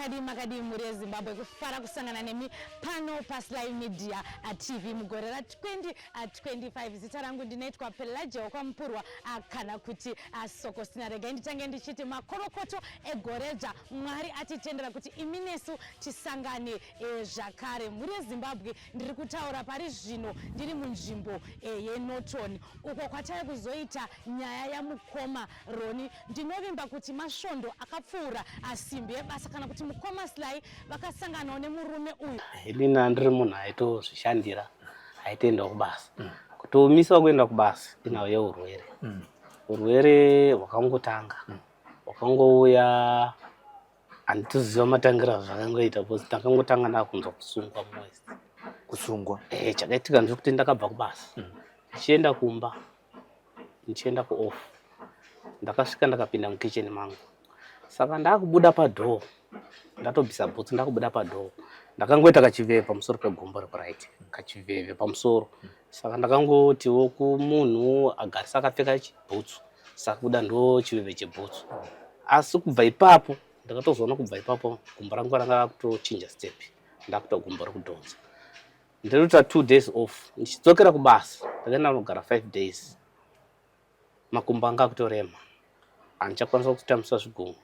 Makadii makadii mhuri yeZimbabwe, kufara kusangana nemi pano paSly Media TV mugore ra 2025. Zita rangu ndinoitwa Pelagia wekwaMupurwa kana kuti Sokostina. Regai nditange ndichiti makorokoto egoredzva, Mwari atitendera kuti imi nesu tisangane zvakare. Mhuri yeZimbabwe, ndiri kutaura pari zvino ndiri munzvimbo yeNorton uko kwatave kuzoita nyaya yamukoma Roni. Ndinovimba kuti masvondo akapfuura asimbi yebasa kana kuti mukoma Sly vakasanganawo nemurume uyu. Inini andiri munhu aitozvishandira, aitoendawo kubasa. Kutomiswa kuenda kubasa inhau yeurwere. Urwere hwakangotanga, hwakangouya, handitoziva matangira azvakangoita because ndakangotanga ndakunzwa kusungwa muwest. Kusungwa? Chakaitika ndechekuti ndakabva kubasa ndichienda kumba, ndichienda kuoff, ndakasvika ndakapinda mukitchen mangu, saka ndakubuda padoor, ndatobvisa bhutsu, ndakubuda padoor, ndakangoita kachiveve pamusoro pegumbo rekuright, kachiveve pamusoro. Saka ndakangotiwo kumunhu agarisa akapfeka chibhutsu, saka kuda ndo chiveve chebhutsu. Asi kubva ipapo ndakatozoona kubva ipapo gumbo rangu ranga rakutochinja step, ndakuita gumbo rekudhonza. Ndinoita 2 days off, ndichidzokera kubasa ndakaenda kunogara 5 days, makumbo anga akutorema, handichakwanisa kutambisa zvigunwe.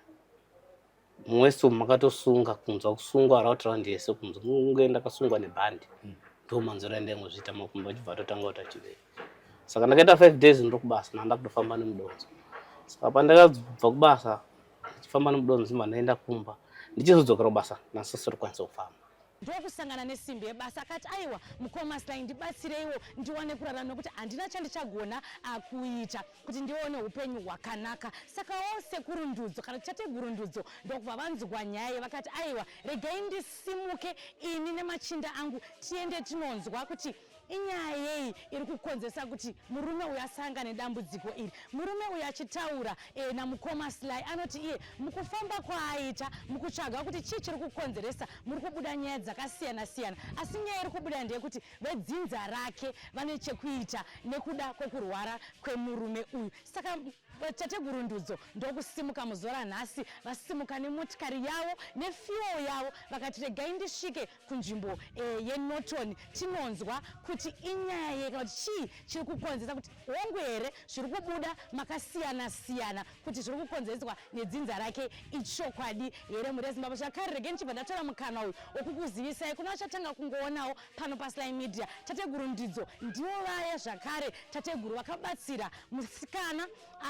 Muwest umu makatosunga, kunzwa kusungwa route round yese, kunzwa kunge ndakasungwa nebhandi. Ndo manzwiro andaingozviita, makumbo achibva atotanga kuti achivei. Saka ndakaita 5 days ndiri kubasa, ndanga kutofamba nemudonzo. Saka pandakabva kubasa ndichifamba nemudonzo ndibva ndaenda kumba, ndichizodzokera kubasa ndasisiri kukwanisa kufamba. Ndokusangana nesimbi yebasa akati, aiwa mukoma Sly, ndibatsireiwo ndiwane kurarama nekuti handina chandichagona kuita kuti ndione upenyu hwakanaka. Sakawo sekuru Ndudzo kana kuti tateguru Ndudzo ndokubva vanzwa nyaya iyi vakati, aiwa regai ndisimuke ini nemachinda angu tiende tinonzwa kuti inyaya yei iri kukonzeresa kuti murume uyu asangane nedambudziko iri. Murume uyu achitaura namukoma Sly anoti iye mukufamba kwaaita mukutsvaga kuti chii chiri kukonzeresa, muri kubuda nyaya dzakasiyana siyana, asi nyaya iri kubuda ndeyekuti vedzinza rake vane chekuita nekuda kwekurwara kwemurume uyu. Saka tateguru Ndudzo ndokusimuka muzuva ranhasi, vasimuka nemotikari yavo nefuel yavo, vakati regai ndisvike kunzvimbo yeNorton tinonzwa kuti inyaya yei kana kuti chii chiri kukonzeresa kuti hongu here zviri kubuda makasiyana siyana kuti zviri kukonzereswa nedzinza rake ichokwadi here. Mhuri yeZimbabwe, zvakare regai ndichibva ndatora mukana uyu wekukuzivisai kuna vachatanga kungoonawo pano paSly Media, tateguru Ndidzo ndivo vaya zvakare tateguru vakabatsira musikana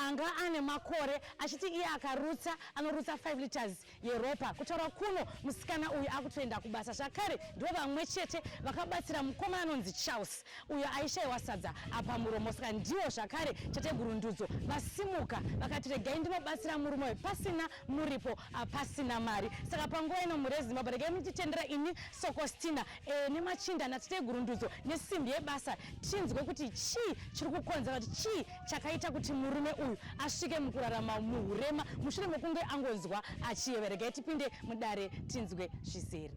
anga ane makore achiti iye akarutsa anorutsa 5 liters yeropa. Kutaura kuno musikana uyu akutoenda kubasa zvakare ndivo vamwe chete vakabatsira mukoma anonzi Charles uyo aishaiwa sadza pamuromo. Saka ndivo zvakare tateguru Ndudzo vasimuka vakati regai ndinobatsira murume uyu pasina muripo, pasina mari. Saka panguva ino mhuri yeZimbabwe, regai muchitendera ini Sokostina nemachinda natateguru Ndudzo nesimbi yebasa tinzwe kuti chii chiri kukonzera kuti chii chakaita kuti murume uyu asvike mukurarama muhurema mushure mekunge angonzwa achiyeva. Regai tipinde mudare tinzwe zvizere.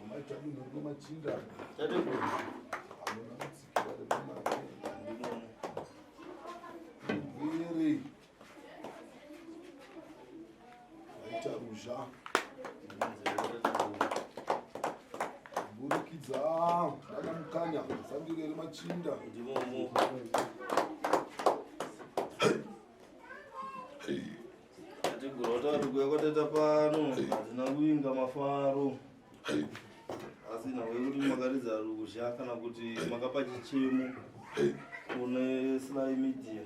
Maita dunhu rino machinda. Hamuna mutsikira remamake. Mugwere. Maita ruzha. Burikidza nana mukanya sandiro remachinda. Tateguru watati kuuya kwataita pano hatina kuinga mafaro asi nhau yekuti makaridza ruzha kana kuti makapa chichemo kune Sly Media.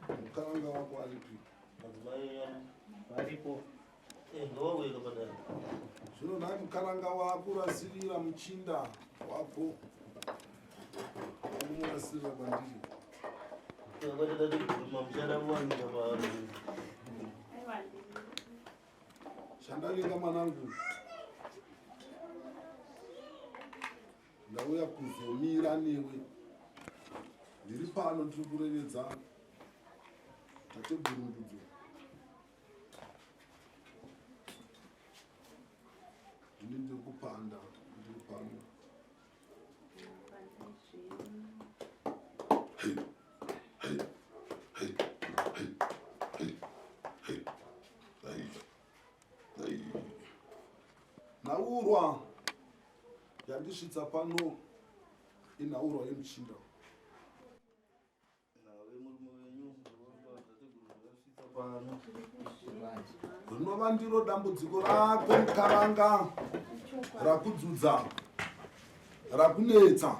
Mukaranga wako aripi? Madzimai Varipo. Ngavauye padare. Zvino nhai mukaranga wakurasirira muchinda wako. Wakumurasirira kwandiri. Kuuya kwataita tateguru mamuchada kuwanika pano. Chandavinga mwanangu. Ndauya kuzomira newe. Ndiri pano ndiri kurevedza tateguru Ndudzo. Ndini ndiri kupanda ndiri pano. Nhaurwa yandisvitsa pano inhaurwa yemuchinda. Nave murume wenyu tateguru zvakasvitsa pano. Rinova ndiro dambudziko rako mukaranga rakudzudza rakunetsa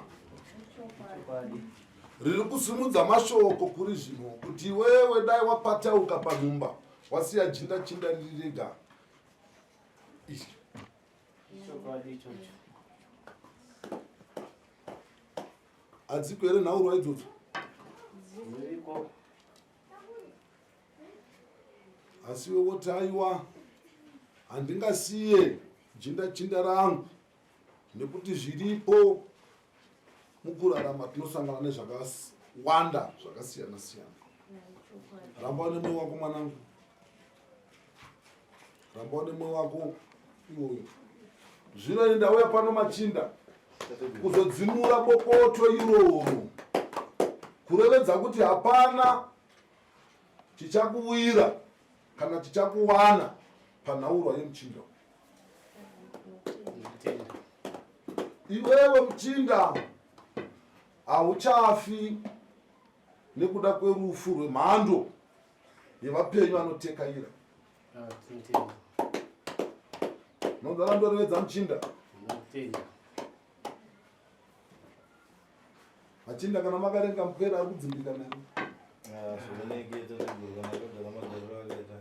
riri kusimudza mashoko kuri zvino kuti iwewe dai wapatauka panhumba wasiya jinda chinda riri rega iri. Chokwadi ichocho. Hadziko here nhaurwa idzodzo? Dziriko. Asi iwe woti aiwa handingasiye jinda chinda rangu nekuti zviripo mukurarama tinosangana nezvakawanda zvakasiyana siyana. Ramba une moyo wako mwanangu, ramba une moyo wako iwoyo. Zvino ini ndauya pano machinda kuzodzimura bopoto iroro, kurevedza kuti hapana chichakuwira kana chichakuwana panhaurwa yemuchinda. Iwewe muchinda hauchafi nekuda kwerufu rwemhando yevapenyu vanotekaira. Nonzara ndorevedza muchinda. Machinda kana makarenga mupwere ari kudzimbika naye. Zvinoneke tateguru kana akagara magariro akaita.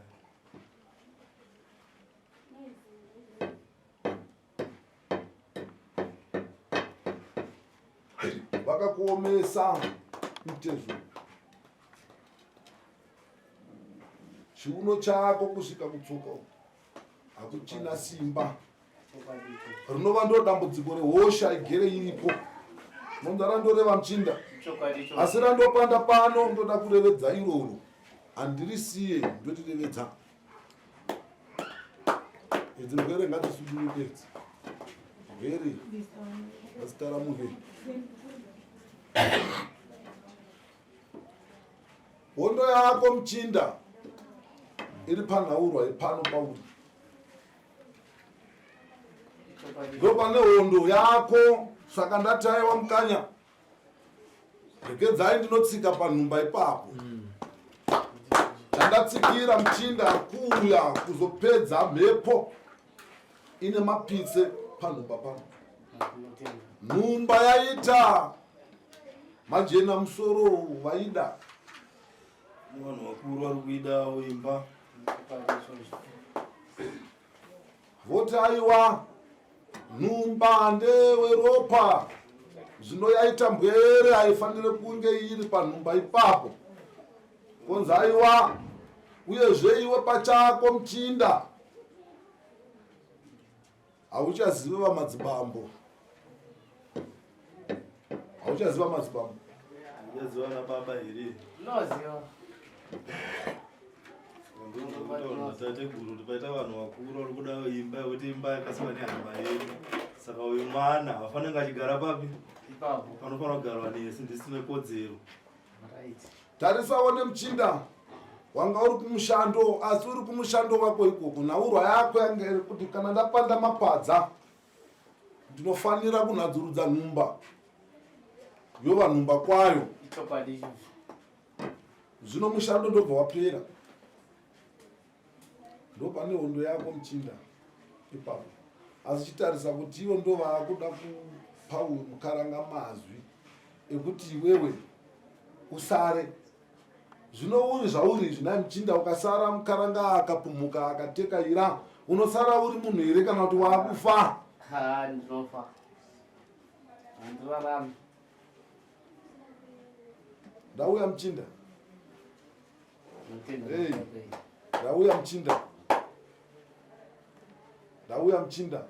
Vakakuomesa mutezo. Chiuno chako kusvika kutsoka uku hakuchina simba. Rinova ndo dambudziko rehosha igere iripo. Nonza randoreva muchinda. Asi randopanda pano ndoda kurevedza iroro. Handirisiye ndotirevedza. Idzi mbwere ngadzisuduruke idzi. Mbwere ngadzitaramuke. Hondo yako muchinda iri panhaurwa yepano pauri. Ndopane hondo yako saka ndati aiwa mukanya regedzai ndinotsika panhumba ipapo. Chandatsikira muchinda kuuya kuzopedza mhepo ine mapitse panhumba pano. Nhumba yaita majena musoro vaida. Vanhu vakuru vari kuidawo imba. Voti aiwa nhumba ndewe ropa zvino yaita mbwere haifanire kunge iri panhumba ipapo. Konzi aiwa uyezve iwe pachako muchinda hauchaziva vamadzibambo, hauchaziva madzibambo. Uchaziva na baba here? Noziva. Tateguru kuti paita vanhu vakuru vari kuda imba yekuti imba yakasiwa nehama yedu saka uyu mwana hafanira kunge achigara papi panofanira kugarwa nesu ndisu tine kodzero. Tarisawo nemuchinda wanga uri kumushando asi uri kumushando wako ikoko nhaurwa yako yange iri kuti kana ndapanda mapadza ndinofanira kunhadzurudza nhumba yova nhumba kwayo. Zvino mushando ndobva wapera ndopane hondo yako muchinda ipapo asi chitarisa kuti ivo ndovaakuda kupa uyu mukaranga mazwi ekuti iwewe usare zvino uri zvauri izvi nhai muchinda ukasara mukaranga akapumhuka akatekaira unosara uri munhu here kana kuti waakufa? Ndinofa, handirarami. Ndauya muchinda. Hey, ndauya muchinda, ndauya muchinda.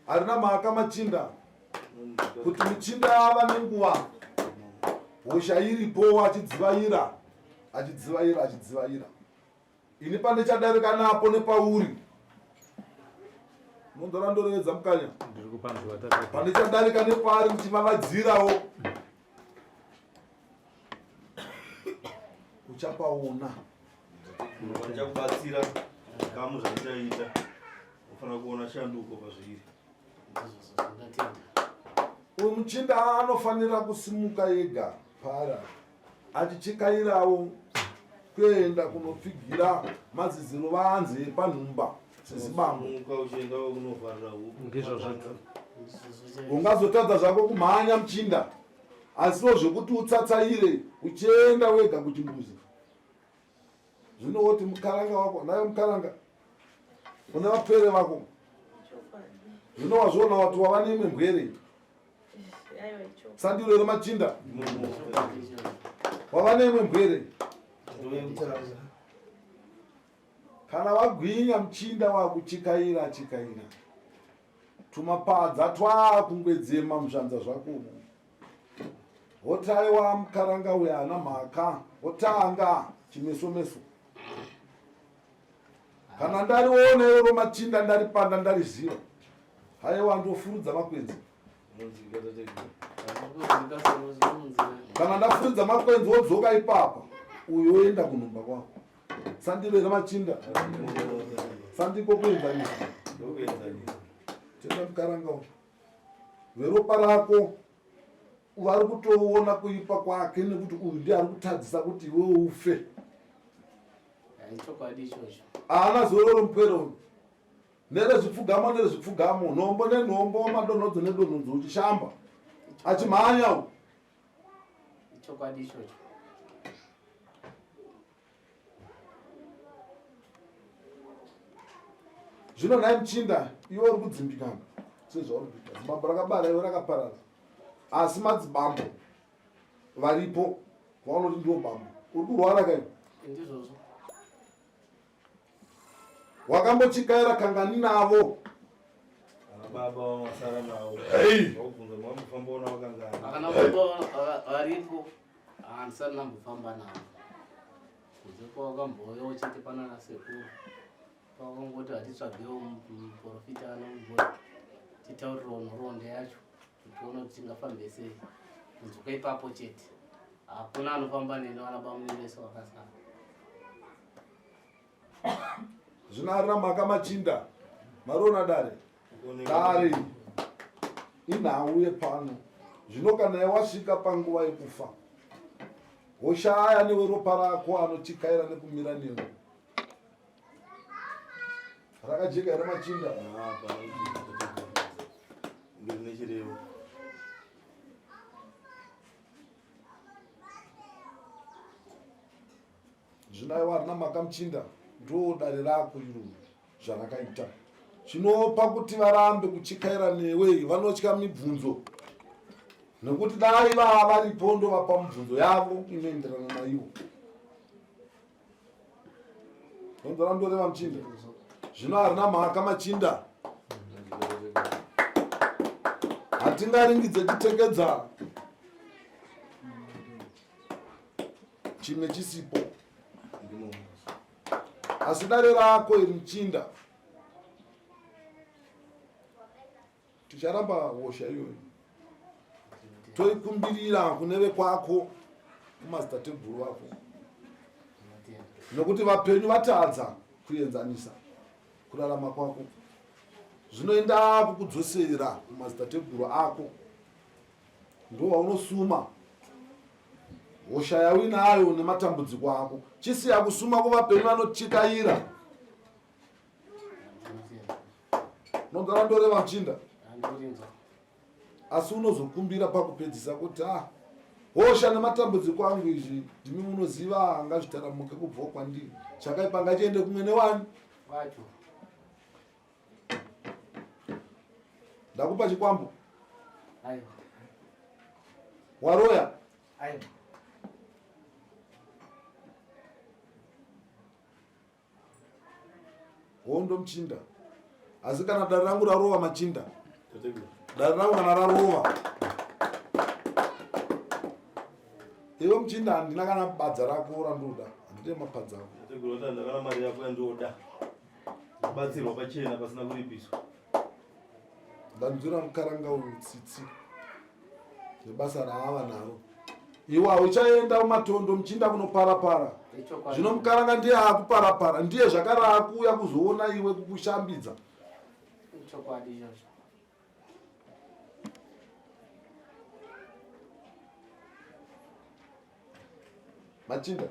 Harina mhaka machinda kuti muchinda ava nenguva hosha iripo achidzivaira achidzivaira achidzivaira. Ini pandichadarika napo nepauri unonzora ndorevedza mukanya pandichadarika nepaari ndichivavadzirawo uchapaona. Ndichakubatsira zvikamu zvandichaita unofanira kuona shanduko pazviri. Uyu muchinda anofanira kusimuka ega para achichekairawo kuenda kunopfigira maziziruvanze epanhumba sezibambo. Ungazotadza zvako kumhanya muchinda, asiwo zvekuti utsatsaire uchienda wega kuchimbuzi. Zvino woti mukaranga wako naye mukaranga une vapwere vako, zvino wazviona wati wava neimwe mbwere sandiro here machinda, wava neimwe mbwere. Kana wagwinya muchinda wakuchikaira chikaira tumapadza twakungwedzema muzvanza zvako umo hotaiwa mukaranga uya haana mhaka hotanga chimesomeso. Kana ndariona iroro machinda ndaripanda ndariziva, haiwa ndofurudza makwenzi. Kana ndafurudza makwenzi wodzoka ipapa uyo oenda kunhumba kwako. Sandiro here machinda? Sandiko kuenzanisa. Tenda mukaranga uyu veropa rako vari kutoona kuipa kwake nekuti uyu ndiye ari kutadzisa kuti iwe ufe. Haana zororo mupwere uyu. Nerezvipfugamo nerezvipfugamo, nhombo nenhombo, madonhodzo nedonhodzo, uchishamba achimhanya uyu. Chokwadi ichocho. Zvino nhai muchinda, iwe uri kudzimbikana sezvauri kuita. Zimbabwe rakabara iwe rakaparara, asi madzibambo varipo vaunoti ndiwo bambo. Uri kurwara kai? Ndizvozvo. Wakambochikaira kangani navo? Baba vamasara navo. Vakubvunza mambofamba ona vakangani. Akana baba varipo, handisati ndambofamba navo. Kunze kwawakambouyawo chete panana sekuru. Pawakangoti hatitsvagewo muprofita anomboti titaurirewo nhoroondo yacho kuti tione kuti tingafambe sei. Kunzwa ipapo chete. Hakuna anofamba neni vana bamunini vese vakasara. Zvino arina mhaka machinda. Mariona dare. Dare inhau yepano. Zvino kana yawasvika panguva yekufa, woshaya neweropa rako anochikaira nekumira newe. Rakajeka here machinda? Ndine chirevo. Zvino aiwa harina mhaka muchinda, ndo dare rako iroro zvarakaita. Chinopa kuti varambe kuchikaira newe, vanotya mibvunzo, nekuti dai vava varipo ndovapa mibvunzo yavo inoenderana naivo. Ndonzora ndoreva muchinda. Zvino harina mhaka machinda, hatingaringidze chitekedza chimwe chisipo. Asi dare rako iri muchinda ticharamba hosha iyoyo toikumbirira kune vekwako kumazitateguru vako nokuti vapenyu vatadza kuenzanisa kurarama kwako zvinoenda kukudzosera kumazitateguru ako ndo waunosuma hosha yauinayo nematambudziko ako chisiya kusuma kuvapenyu vanochikaira Nogara ndoreva mchinda. Asi unozokumbira pakupedzisa kuti ah hosha nematambudziko angu izvi ndimi munoziva ngazvitaramuke kubva kwandiri. Chakaipa ngachiende kumwe newani. Wacho. Ndakupa chikwambo. Aiwa. Waroya. Aiwa. Hondo muchinda. Asi kana dare rangu rarova machinda. Dare rangu kana rarova. Iwe muchinda handina kana badza rako randoda. Handide mapadza ako. Tateguru vati handina kana mari yako yandoda. Kubatsirwa pachena pasina kuripiswa. Ndanzwira mukaranga uyu tsitsi nebasa raava naro. Iwe hauchaenda mumatondo muchinda kunoparapara. Zvino mukaranga ndiye akuparapara, ndiye zvakare akuuya kuzoona iwe kukushambidza. Chokwadi izvozvo. Machinda.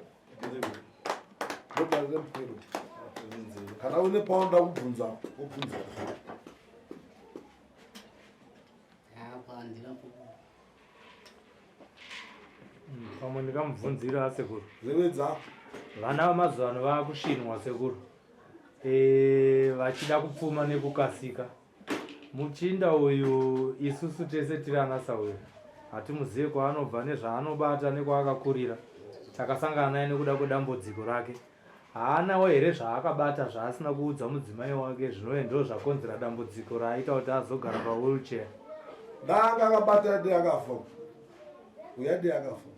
Ndodarire mupero. Kana une paunoda kubvunza, wobvunza. Pamwe ndikamubvunzira asekuru. Zevedza. Vana vamazuva ano vakusvinwa sekuru. E, vachida kupfuma nekukasika. Muchinda uyu isusu tese tiri ana sahwira hatimuzive kwaanobva nezvaanobata nekwaakakurira. Takasangana naye nekuda kwedambudziko rake. Haanawo here zvaakabata zvaasina kuudza mudzimai wake zvinove ndozvakonzera dambudziko raaita kuti azogara pawheelchair. Ndanga akabata dei akafa. Uya dei akafa.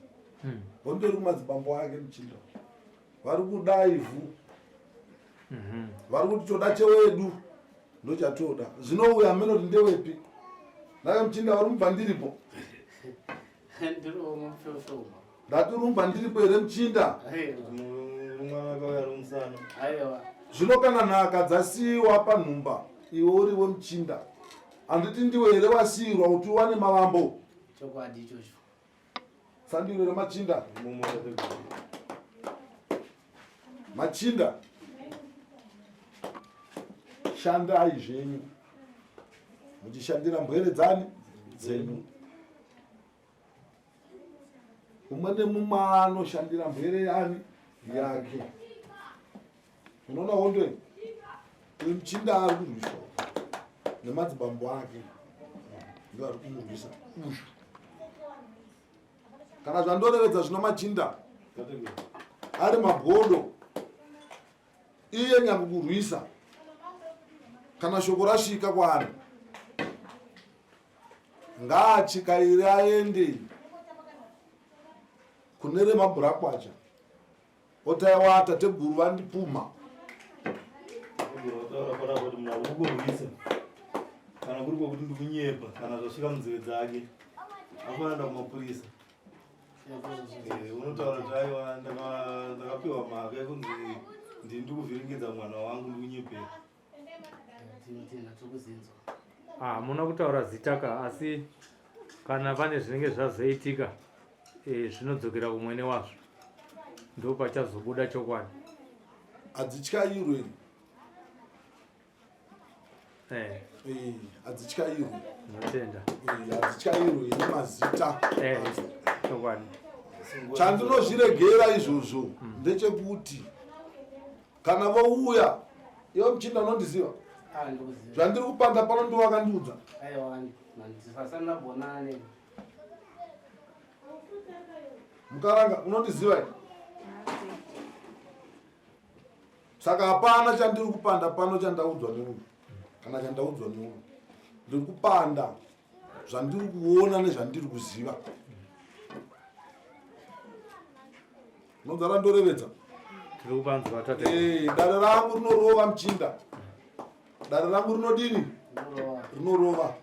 Hmm. Hondo iri kumadzibambo ake muchinda. Vari kuda ivhu. Mhm. Vari kuti toda chewedu. Ndochatoda. Zvino uya ameno kuti ndewepi. Ndanga muchinda vari mubva ndiripo. Ndati rumba ndiripo here muchinda? Zvino kana nhaka dzasiiwa panhumba iwe uriwe muchinda. Handiti ndiwe here wasiirwa kuti uwane mavambo? Chokwadi ichocho. Sandiro remachinda. Machinda. Shandai zvenyu. Muchishandira mbwere dzani dzenyu. Umwe nemumwe anoshandira mbwere yani yake. Unoona hondo iyi? Uyu muchinda ari kurwiswa nemadzibambo ake ndo ari kumurwisa uyu. Kana zvandorevedza zvino machinda ari mabhodo iye nyakukurwisa kana shoko rasvika kwaari ngaachikaire aende kune remabhurakwacha otaiwa tateguru vandipumha kana kuri kwekuti ndikunyepa kana zvasvika munzeve dzake afanira kumapurisa eh, unotaura kuti aiwa ndakapiwa mhaka yekunzi ndini ndikuvhiringidza mwana wangu ndikunyepera Ah, hamuna kutaura zita ka asi kana pane zvinenge zvazoitika eh, zvinodzokera kumwene wazvo ndo pachazobuda chokwadi hadzityairwe eh. Eh, hadzityairwe notenda hadzityairwe nemazita chokwadi chandinozviregera izvozvo hmm. ndechekuti Kana vouya iwe muchinda unondiziva ah, zvandiri kupanda pano ndiwo akandiudza. Mukaranga unondiziva here? Saka hapana chandiri kupanda pano chandaudzwa neuyu kana chandaudzwa neuyu. Ndiri kupanda zvandiri kuona nezvandiri kuziva. Unonzara ndorevedza. Tiri kupanzwa tate. Eh, dare rangu rinorova muchinda. Dare rangu rinodini? Rinorova.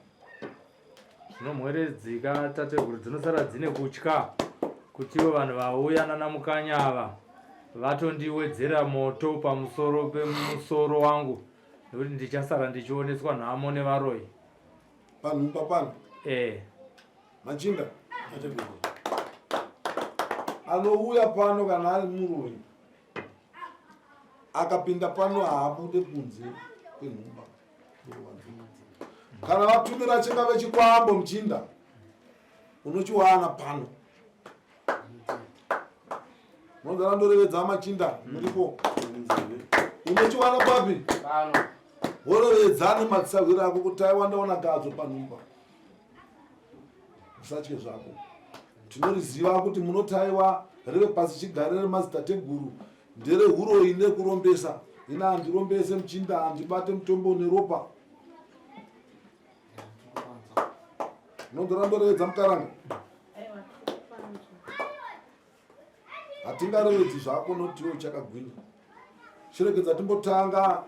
Zvino mhwere dzika tateguru dzinosara dzine kutya kuti ivo vanhu vauya nana mukanya ava vatondiwedzera moto pamusoro pemusoro wangu nekuti ndichasara ndichioneswa nhamo nevaroyi. Panhumba pano? Eh. Machinda. Anouya pano kana ari muroyi akapinda pano haabude kunze kwenhumba. Kana vatumira chingave chikwambo muchinda unochiwana pano. Monzara ndorevedza machinda muripo. Unochiwana papi? Pano. Worovedza nemadzisahwira ako kuti aiwa ndaona gadzo panhumba. Usatye zvako. Tinoriziva kuti munotaiwa reve pasi chigare remadzitateguru nderehuroyi nekurombesa. Ina handirombese muchinda handibate mutombo neropa. Unonzora ndorevedza mukaranga. Hatingarevedzi zvako notiwe uchakagwinya. Chiregedza timbotanga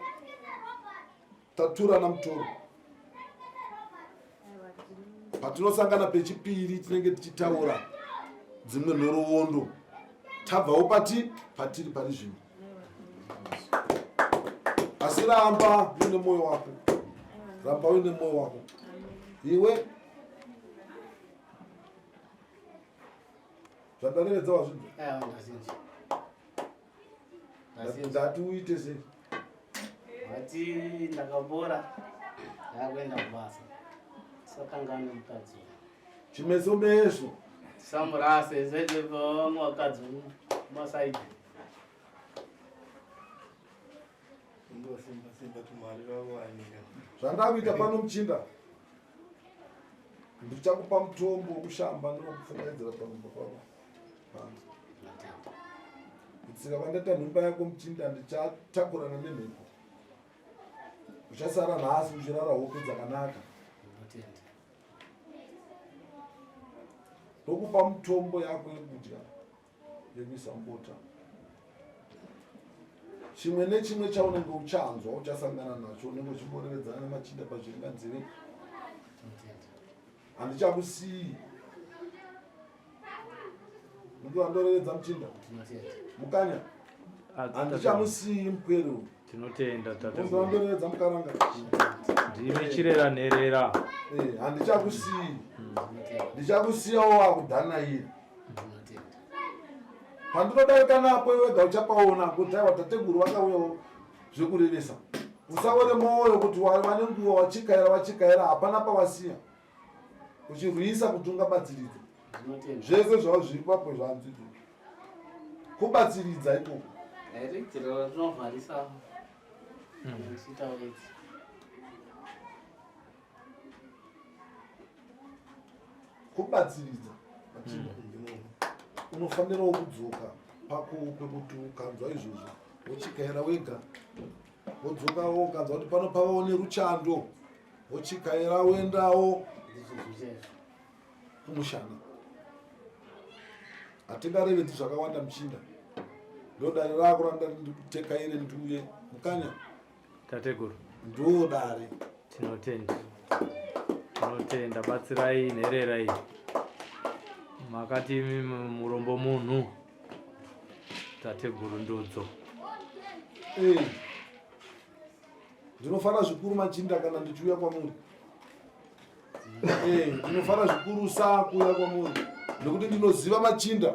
taturana mutoro. Patinosangana pechipiri tinenge tichitaura dzimwe nhorowondo tabvawo pati patiri pari zvino. Asi ramba uine mwoyo wako, ramba uine mwoyo wako iwe. Zvandarevedza wazvinzwa? Ndati uite sei? Vati ndakapora ndakuenda kubasa. Tisakangane mukadzi. Chimeso meso. Tisamurase zete vamwe vakadzi masaidi. Zvandakuita pano muchinda. Ndichakupa mutombo wekushamba newekupfungaidzira pamumba pako. Pano. Kutsika kwandaita nhumba yako muchinda ndichatakurana nemhepo. Uchasara nhasi uchirara hope dzakanaka. Ndokupa mutombo yako yekudya yekuisa mubota. Chimwe nechimwe chaunenge uchanzwa uchasangana nacho unenge uchimborevedzana nemachinda pazviringanzeve. Handichakusiyi. Ndikuandorevedza muchinda. Mukanya. Handichamusiyi mupwere uyu. Tinotenda tata. Ndikuandorevedza mukaranga. Ndimi chirera nherera. Eh, handichakusiyi. Ndichakusiyawo wakudhanaira. Pandinodarika napo iwe wega uchapaona kuti aiwa tateguru vakauyawo zvekurevesa. Usaore mwoyo kuti wava nenguva wachikaira wachikaira hapana pawasiya. Uchirwisa kuti ungabatsiridza. Zvese zvavo zviri papo zvanzi kubatsiridza ikoko. Rinovharisa. Kubatsiridza unofanirawo kudzoka pako pekuti ukanzwa izvozvo wochikaira wega, wodzokawo ukanzwa kuti pano pavawo neruchando wochikaira woendawo kumushana. Hatingarevedzi zvakawanda muchinda, ndodare rako randati ndikutekaire ndiuye mukanya. Tateguru. Ndodare. Tinotenda. Tinotenda, batsirai nherera iyi. Makati imi murombo munhu. Tateguru Ndudzo. Eh. Ndinofara zvikuru machinda kana ndichiuya kwamuri. Eh, ndinofara zvikuru saa kuuya kwamuri nekuti ndinoziva machinda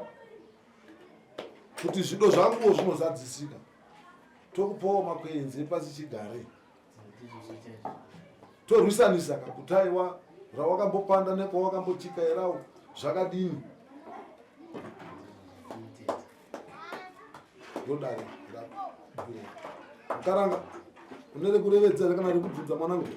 kuti zvido zvanguwo zvinozadzisika. Tokupawo makwenzi epasi chigare. Torwisanisa kakuti aiwa rawakambopanda nekwawakambochikairawo zvakadini. Ndodare rako. Mukaranga une rekurevedza kana rekubvunza mwanangu?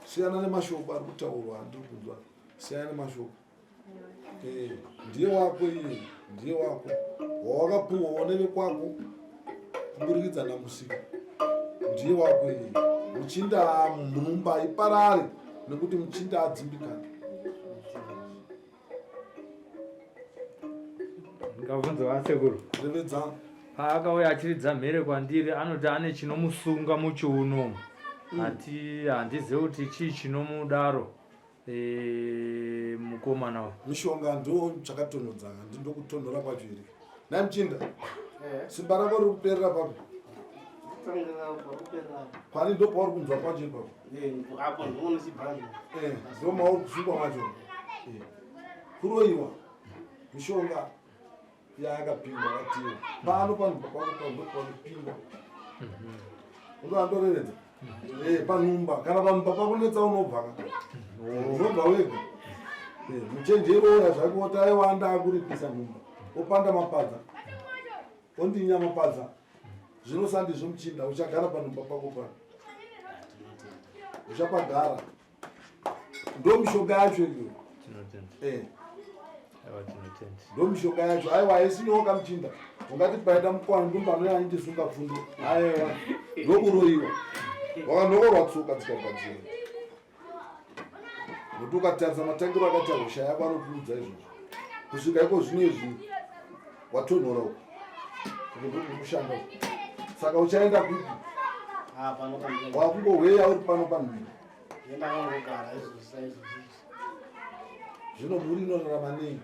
Siyana nemashoko ari kutaurwa andiri kunzwa. Siyana nemashoko. Eh, ndiye wako iye, ndiye wako. Wawakapuwa nevekwako kuburikidza naMusika. Ndiye wako iye. Muchinda mhumba iparare nekuti muchinda adzimbikana. Ndikabvunza vasekuru. Revedza. Paakauya achiridza mhere kwandiri anoti ane chinomusunga muchiuno umu. Ati handizive kuti chii chinomudaro e, mukomana uyu. Mishonga ndo chakatonhodza handi ndokutonhora kwacho here? Nhai muchinda. Eh. Simba rako riri kuperera papi? Kwani ndopauri kunzwa kwacho ipapo? Eh, apo ndounochibanda. Eh, ndomauri kusungwa macho. Eh. Kuroiwa. Mishonga yaakapingwa vatiwo pano panhumba pako pano panopingwa undoandoreredza eh, panhumba kana panhumba pakunetsa unobva ka unobva wega eh, muchenjeri oya zvake oti aiwa ndaakuripisa nhumba opanda mapadza ondinya mapadza zvino sandizvo muchinda uchagara panhumba pako pano uchapagara ndo mishonga yacho iyo eh. ndo mishonga yacho aiwa haisinoka muchinda ungati paita mukwana ndumba anoyandisunga pfundo aiwa ndokuroiwa wakanokorwa tsoka dzikagadzira nokuti ukatarisa matangiro akaita hosha yako anokuudza izvozvo kusvika iko zvino izvi watonhora uko ndokushanda uko saka uchaenda kupi ah, wakungohweya uri pano panhumbi zvino mhuri inorarama nei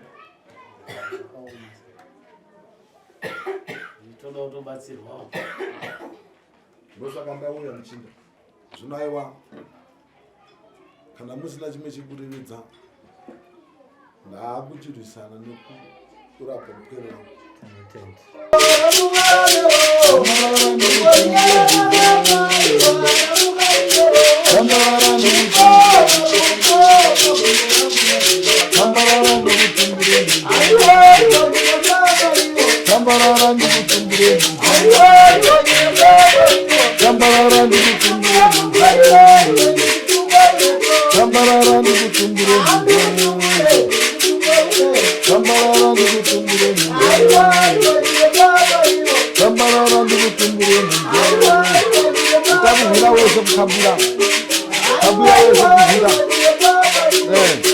toda kutobatsirwawo ndosaka ndauya muchinda zvino aiwa kana musina chimwe chekurevedza ndaakuchirwisana nekurapa mupwere wangu. Takuhwira wese kukabura kabura wese kuhwira eh.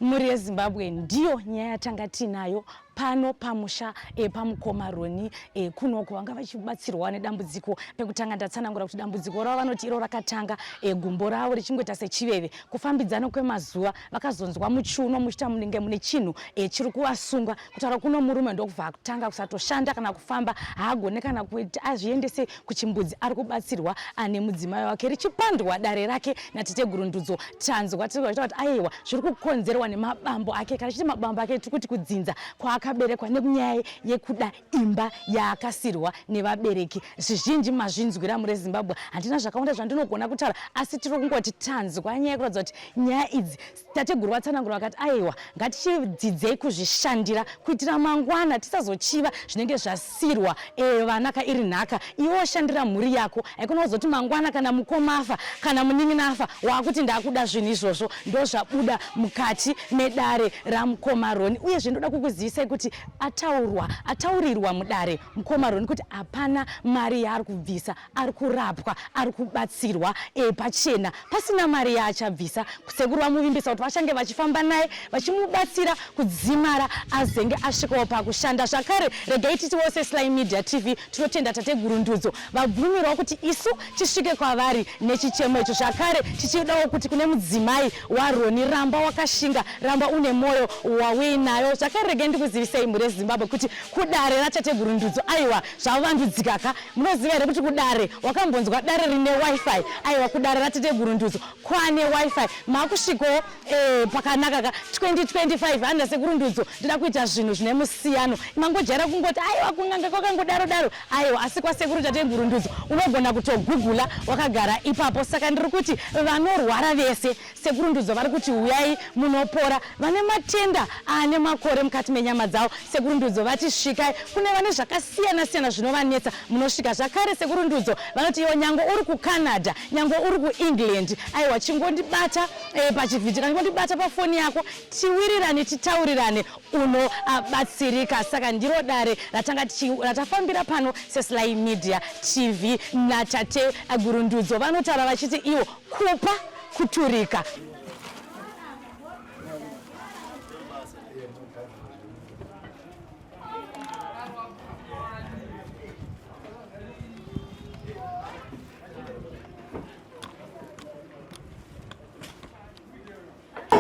Mhuri yeZimbabwe ndiyo nyaya yatanga tiinayo pano pamusha e, pamukoma Roni e, kunoko vanga vachibatsirwa nedambudziko. Pekutanga ndatsanangura kuti dambudziko ravo vanoti iro rakatanga e, gumbo ravo richingoita sechiveve. Kufambidzana kwemazuva vakazonzwa muchiuno muchita munenge mune chinhu e, chiri kuvasunga. Kutaura kuno murume ndokubva akutanga kusatoshanda kana kufamba, haagone kana kuti azviendese kuchimbudzi. Ari kubatsirwa nemudzimai wake richipandwa dare rake nateteguru Ndudzo. Tanzwa tiri kuti aiwa zviri kukonzerwa nemabambo ake. Kana chiti mabambo ake tiri kuti kudzinza kwaakaberekwa nekunyaya yekuda imba yaakasirwa nevabereki. Zvizhinji mazvinzwira mure Zimbabwe, handina zvakawanda zvandinogona kutaura, asi tiri kungoti tanzwa nyaya yekuratidza kuti nyaya idzi tateguru vatsanangura vakati aiwa ngatichidzidzei kuzvishandira kuitira mangwana tisazochiva zvinenge zvasirwa e, vana ka iri nhaka. Iwe washandira mhuri yako, haikona kuzoti mangwana kana mukoma afa kana munin'ina afa waakuti ndakuda zvinhu izvozvo. Ndozvabuda mukati medare ramukoma Roni. Uyezve ndoda kukuzivisai kuti ataurwa ataurirwa mudare mukoma Roni kuti hapana mari yaari kubvisa, ari kurapwa, ari kubatsirwa e, pachena pasina mari yaachabvisa. Sekuru vamuvimbisa kuti vachange vachifamba naye vachimubatsira kudzimara azenge asvikawo pakushanda. Zvakare regai titi vose Sly Media TV tinotenda tateguru Ndudzo vabvumirawo kuti isu tisvike kwavari nechichemo icho. Zvakare tichidawo kuti kune mudzimai waRoni, ramba wakashinga, ramba une mwoyo wauinayo. Zvakare regai ndikuzivisei mhuri yeZimbabwe kuti kudare ratateguru Ndudzo aiwa zvavandudzika ka. Munoziva here kuti kudare wakambonzwa dare rine wifi? Aiwa kudare ratateguru Ndudzo kwane wifi, makusvikawo eh, pakanaka ka 2025 handa sekuru Ndudzo ndoda kuita zvinhu zvine musiyano. Mangojaira kungoti aiwa kun'anga kwakangodaro daro, aiwa asi kwasekuru tateguru Ndudzo unogona kutogugula wakagara ipapo. Saka ndiri kuti vanorwara vese sekuru Ndudzo vari kuti huyai munopora, vane matenda ane makore mukati menyama. dzavo. Sekuru Ndudzo vati svikai kune vane zvakasiyana siyana zvinovanetsa, munosvika zvakare. Sekuru Ndudzo vanoti iwo nyange uri kuCanada, nyange uri kuEngland, aiwa chingondibata eh, pachivhiti kana chingondibata pafoni yako tiwirirane titaurirane unobatsirika. Saka ndiro dare ratanga ratafambira pano seSly Media TV naTate Gurundudzo vanotaura vachiti iwo kupa kuturika.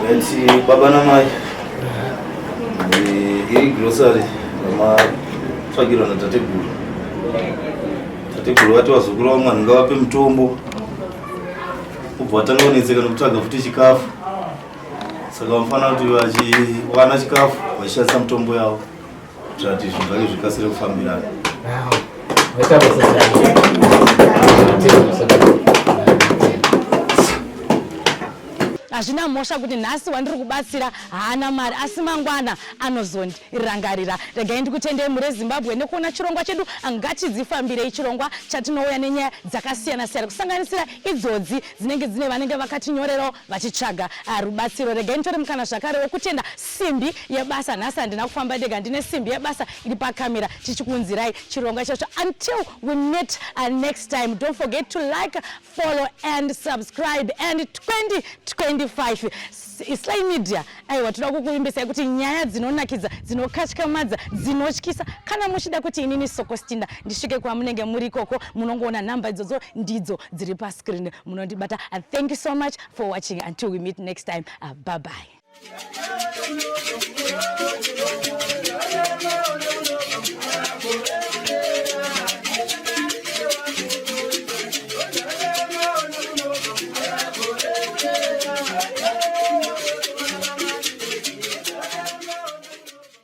Ndati baba namai eh, iri grocery ramatsvagirwa natateguru. Tateguru vati vazukuru vangu vanhu ngavape mutombo ubva watanga kunetseka nekutsvaga futi chikafu saka vanofanira kuti vachiwana chikafu vachishandisa mutombo yavo kuitira kuti zvinhu zvake zvikasire kufambirana. Hazvina mhosva kuti nhasi wandiri kubatsira haana mari asi mangwana anozondirangarira. Regai ndikutendei mhuri yeZimbabwe nekuona chirongwa chedu Ngatidzifambirei, chirongwa chatinouya nenyaya dzakasiyana siyana kusanganisira idzodzi dzinenge dzine vanenge vakatinyorerawo vachitsvaga ah, rubatsiro. Regai nditore mukana zvakare wokutenda simbi yebasa. Nhasi handina kufamba ndega, ndine simbi yebasa iri pakamera tichikuunzirai chirongwa ichocho. Until we meet uh, next time, don't forget to like, follow and subscribe. And 2025 Sly Media, aiwa toda kukuvimbisai kuti nyaya dzinonakidza, dzinokatyamadza, dzinotyisa. Kana muchida kuti inini Sokostina ndisvike kwamunenge muri ikoko, munongoona nhamba idzodzo ndidzo dziri pascreen, munondibata. Thank you so much for watching. Until we meet next time, bye bye.